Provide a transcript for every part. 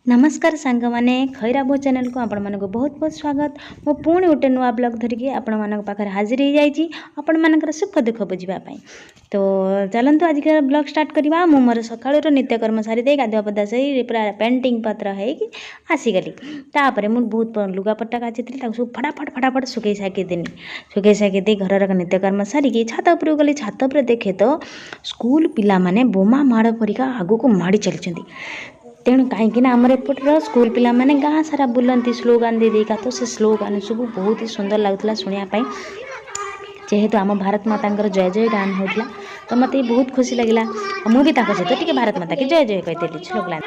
ନମସ୍କାର ସାଙ୍ଗମାନେ, ଖଇରା ବୋ ଚ୍ୟାନେଲକୁ ଆପଣମାନଙ୍କୁ ବହୁତ ବହୁତ ସ୍ୱାଗତ। ମୁଁ ପୁଣି ଗୋଟେ ନୂଆ ବ୍ଲଗ୍ ଧରିକି ଆପଣମାନଙ୍କ ପାଖରେ ହାଜିର ହେଇଯାଇଛି ଆପଣମାନଙ୍କର ସୁଖ ଦୁଃଖ ବୁଝିବା ପାଇଁ। ତ ଚାଲନ୍ତୁ, ଆଜିକା ବ୍ଲଗ୍ ଷ୍ଟାର୍ଟ କରିବା। ମୁଁ ମୋର ସକାଳୁର ନିତ୍ୟକର୍ମ ସାରି ଦେଇ, ଗାଧୁଆ ପାଧୁଆ ସାରି, ପୁରା ପେଣ୍ଟିଂ ପତ୍ର ହେଇକି ଆସିଗଲି। ତାପରେ ମୁଁ ବହୁତ ଲୁଗାପଟା କାଚିଥିଲି, ତାକୁ ସବୁ ଫଟାଫଟ ଫଟାଫଟ ଶୁଖେଇ ସାକି ଦେଲି। ଶୁଖେଇ ସାକି ଦେଇ ଘରର ନିତ୍ୟକର୍ମ ସାରିକି ଛାତ ଉପରକୁ ଗଲି। ଛାତ ଉପରେ ଦେଖେ ତ ସ୍କୁଲ ପିଲାମାନେ ବୋମା ମାଡ଼ ପରିକା ଆଗକୁ ମାଡ଼ି ଚାଲିଛନ୍ତି। ତେଣୁ କାହିଁକିନା ଆମର ଏପଟର ସ୍କୁଲ ପିଲାମାନେ ଗାଁ ସାରା ବୁଲନ୍ତି ସ୍ଲୋଗାନ ଦେଇ ଦେଇକା, ତ ସେ ସ୍ଲୋଗାନ ସବୁ ବହୁତ ହି ସୁନ୍ଦର ଲାଗୁଥିଲା ଶୁଣିବା ପାଇଁ। ଯେହେତୁ ଆମ ଭାରତ ମାତାଙ୍କର ଜୟ ଜୟ ଗାନ ହେଉଥିଲା, ତ ମୋତେ ବହୁତ ଖୁସି ଲାଗିଲା। ଆଉ ମୁଁ ବି ତାଙ୍କ ସହିତ ଟିକେ ଭାରତ ମାତା କି ଜୟ ଜୟ କହିଦେଲି ସ୍ଲୋଗାନ।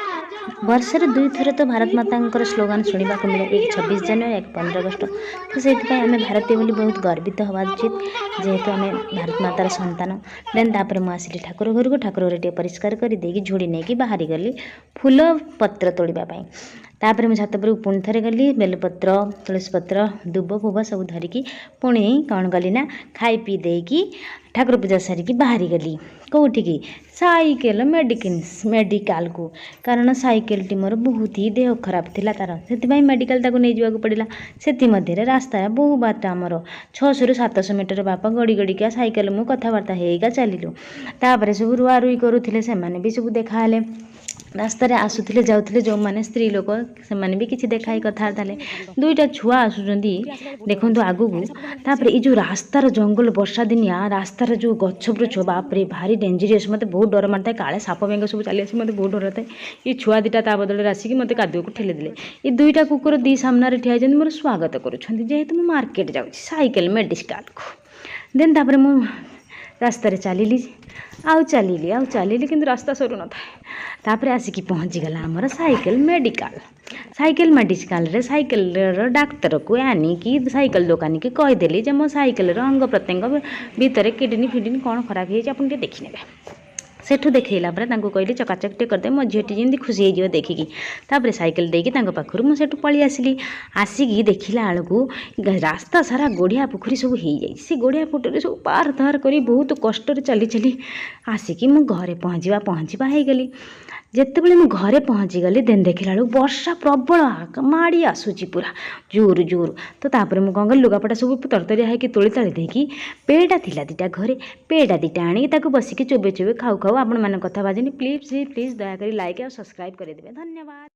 ବର୍ଷରେ ଦୁଇଥର ତ ଭାରତ ମାତାଙ୍କର ସ୍ଲୋଗାନ ଶୁଣିବାକୁ ମିଳେ, ଏକ 26 ଜାନୁଆରୀ, ଏକ 15 ଅଗଷ୍ଟ। ତ ସେଇଥିପାଇଁ ଆମେ ଭାରତୀୟ ବୋଲି ବହୁତ ଗର୍ବିତ ହେବା ଉଚିତ, ଯେହେତୁ ଆମେ ଭାରତ ମାତାର ସନ୍ତାନ। ଦେନ୍ ତାପରେ ମୁଁ ଆସିଲି ଠାକୁର ଘରକୁ। ଠାକୁର ଘରେ ଟିକେ ପରିଷ୍କାର କରି ଦେଇକି ଝୁଡ଼ି ନେଇକି ବାହାରିଗଲି ଫୁଲ ପତ୍ର ତୋଳିବା ପାଇଁ। ତାପରେ ମୁଁ ଛାତ ଉପରକୁ ପୁଣି ଥରେ ଗଲି। ବେଲପତ୍ର, ତୁଳସୀ ପତ୍ର, ଦୁବ ଫୁବ ସବୁ ଧରିକି ପୁଣି କ'ଣ କଲି ନା ଖାଇ ପିଇ ଦେଇକି ଠାକୁର ପୂଜା ସାରିକି ବାହାରିଗଲି। କେଉଁଠିକି? ସାଇକେଲ ମେଡ଼ିକାଲକୁ। କାରଣ ସାଇକେଲଟି ମୋର ବହୁତ ହି ଦେହ ଖରାପ ଥିଲା ତା'ର, ସେଥିପାଇଁ ମେଡ଼ିକାଲ ତାକୁ ନେଇଯିବାକୁ ପଡ଼ିଲା। ସେଥିମଧ୍ୟରେ ରାସ୍ତା ବହୁ ବାଟ ଆମର, 600ରୁ 700 ମିଟର ବାପା। ଗଡ଼ି ଗଡ଼ିକା ସାଇକେଲ ମୁଁ କଥାବାର୍ତ୍ତା ହେଇକା ଚାଲିଲୁ। ତାପରେ ସବୁ ରୁଆ ରୁଇ କରୁଥିଲେ, ସେମାନେ ବି ସବୁ ଦେଖାହେଲେ। ରାସ୍ତାରେ ଆସୁଥିଲେ ଯାଉଥିଲେ ଯେଉଁମାନେ ସ୍ତ୍ରୀ ଲୋକ, ସେମାନେ ବି କିଛି ଦେଖା ହେଇ କଥାବାର୍ତ୍ତା ହେଲେ। ଦୁଇଟା ଛୁଆ ଆସୁଛନ୍ତି ଦେଖନ୍ତୁ ଆଗକୁ। ତାପରେ ଏଇ ଯେଉଁ ରାସ୍ତାର ଜଙ୍ଗଲ, ବର୍ଷା ଦିନିଆ ରାସ୍ତାର ଯେଉଁ ଗଛ ବୃଛ, ବାପରେ, ଭାରି ଡେଞ୍ଜରିୟସ୍। ମୋତେ ବହୁତ ଡର ମାଡ଼ିଥାଏ, କାଳେ ସାପ ବେଙ୍ଗ ସବୁ ଚାଲି ଆସିବ, ମୋତେ ବହୁତ ଡର ଥାଏ। ଏ ଛୁଆ ଦୁଇଟା ତା ବଦଳରେ ଆସିକି ମୋତେ କାଦୁଅକୁ ଠେଲିଦେଲେ। ଏ ଦୁଇଟା କୁକୁର ଦୁଇ ସାମ୍ନାରେ ଠିଆ ହେଇଛନ୍ତି, ମୋର ସ୍ୱାଗତ କରୁଛନ୍ତି, ଯେହେତୁ ମୁଁ ମାର୍କେଟ ଯାଉଛି ସାଇକେଲ ମେଡ଼ିକାଲକୁ। ଦେନ୍ ତାପରେ ମୁଁ ରାସ୍ତାରେ ଚାଲିଲି ଆଉ ଚାଲିଲି ଆଉ ଚାଲିଲି, କିନ୍ତୁ ରାସ୍ତା ସରୁନଥାଏ। ତାପରେ ଆସିକି ପହଞ୍ଚିଗଲା ଆମର ସାଇକେଲ ମେଡ଼ିକାଲ। ସାଇକେଲ ମେଡ଼ିକାଲରେ ସାଇକେଲର ଡାକ୍ତରକୁ ଆଣିକି ସାଇକେଲ ଦୋକାନୀକି କହିଦେଲି ଯେ ମୋ ସାଇକେଲର ଅଙ୍ଗ ପ୍ରତ୍ୟଙ୍ଗ ଭିତରେ କିଡ଼ନୀ ଫିଡ଼ନୀ କ'ଣ ଖରାପ ହେଇଯାଇଛି, ଆପଣ ଟିକେ ଦେଖିନେବେ। ସେଠୁ ଦେଖେଇଲା ପରେ ତାଙ୍କୁ କହିଲି ଚକାଚକ ଟିକେ କରିଦେବେ, ମୋ ଝିଅଟି ଯେମିତି ଖୁସି ହେଇଯିବ ଦେଖିକି। ତାପରେ ସାଇକେଲ ଦେଇକି ତାଙ୍କ ପାଖରୁ ମୁଁ ସେଠୁ ପଳେଇ ଆସିଲି। ଆସିକି ଦେଖିଲା ବେଳକୁ ରାସ୍ତା ସାରା ଗଢ଼ିଆ ପୋଖରୀ ସବୁ ହେଇଯାଇଛି। ସେ ଗଢ଼ିଆ ପୋଖରୀରେ ସବୁ ପାର ତାର କରି ବହୁତ କଷ୍ଟରେ ଚାଲି ଚାଲି ଆସିକି ମୁଁ ଘରେ ପହଞ୍ଚିବା ପହଞ୍ଚିବା ହେଇଗଲି। ଯେତେବେଳେ ମୁଁ ଘରେ ପହଞ୍ଚିଗଲି, ଦେନ୍ ଦେଖିଲା ବେଳକୁ ବର୍ଷା ପ୍ରବଳ ମାଡ଼ି ଆସୁଛି ପୁରା ଜୋର ଜୋର। ତ ତାପରେ ମୁଁ କ'ଣ କଲି? ଲୁଗାପଟା ସବୁ ତରତରିଆ ହେଇକି ତୋଳି ତାଳି ଦେଇକି, ପେଡ଼ା ଥିଲା ଦୁଇଟା ଘରେ, ପେଡ଼ା ଦୁଇଟା ଆଣିକି ତାକୁ ବସିକି ଚୋବେଇ ଚୋବେଇ ଖାଉ ଖାଉ ଆପଣମାନଙ୍କ କଥା ବାଜିନି। ପ୍ଲିଜ୍ ପ୍ଲିଜ୍, ଦୟାକରି ଲାଇକ୍ ଆଉ ସବସ୍କ୍ରାଇବ୍ କରିଦେବେ। ଧନ୍ୟବାଦ।